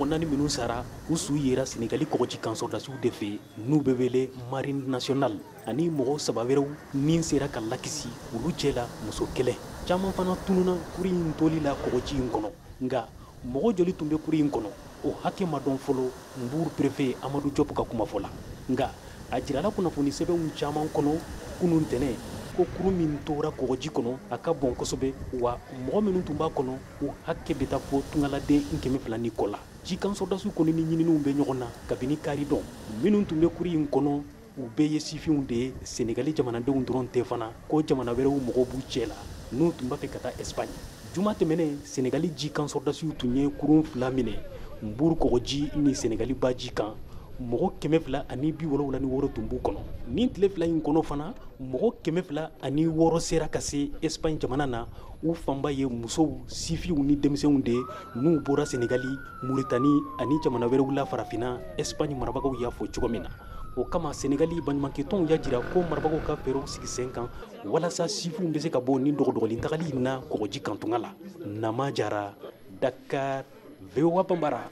Mɔgɔ 4 minnu sara, u su yera Senegali kɔgɔji kan sɔrɔdasiw de fɛ, n'u bɛ wele Marine nationale, ani mɔgɔ 3 wɛrɛw min sera ka lakisi, olu cɛ la muso 1. Caman fana tununa kurun in toli la kɔgɔji in kɔnɔ. Nka mɔgɔ joli tun bɛ kurun in kɔnɔ, o hakɛ ma dɔn fɔlɔ, Mbour préfet Amadou Diop ka kuma fɔ la. Nka a jirala kunnafoni sɛbɛnw caman kɔnɔ kunun tɛnɛ ko kurun min tora kɔgɔji kɔnɔ, a ka bon kosɛbɛ, wa mɔgɔ minnu tun b'a kɔnɔ, u hakɛ bɛ taa fo tungaladen 200 ni kɔ la. Jikan sɔrɔdasiw kɔni ni ɲininiw bɛ ɲɔgɔn na kabini kari dɔn. Minnu tun bɛ kurun in kɔnɔ, u bɛɛ ye sifinw de ye. Senegali jamanadenw dɔrɔn tɛ fana, ko jamana wɛrɛw mɔgɔw b'u cɛ la n'u tun b'a fɛ ka taa Espagne. Juma tɛmɛnen, Senegali jikan sɔrɔdasiw tun ye kurun 2 minɛ Mbour kɔgɔji ni Senegali baji kan. Mɔgɔ 276 tun b'u kɔnɔ. Nin tile 2 in kɔnɔ fana, mɔgɔ 206 sera ka se Espagne jamana na. U fanba ye musow, sifinw ni denmisɛnw de ye, n'u bɔra Senegali, Mauritanie ani jamana wɛrɛw la farafinna, Espagne marabagaw y'a fɔ cogo min na. O kama, Senegali baɲumankɛtɔnw y'a jira ko marabagaw ka fɛɛrɛw sigi sen kan walasa sifinw bɛ se ka bɔ nin dɔgɔdɔgɔnin tagali in na kɔgɔji kan tunga la. Nama Jara, Dakar, VOA Bambara.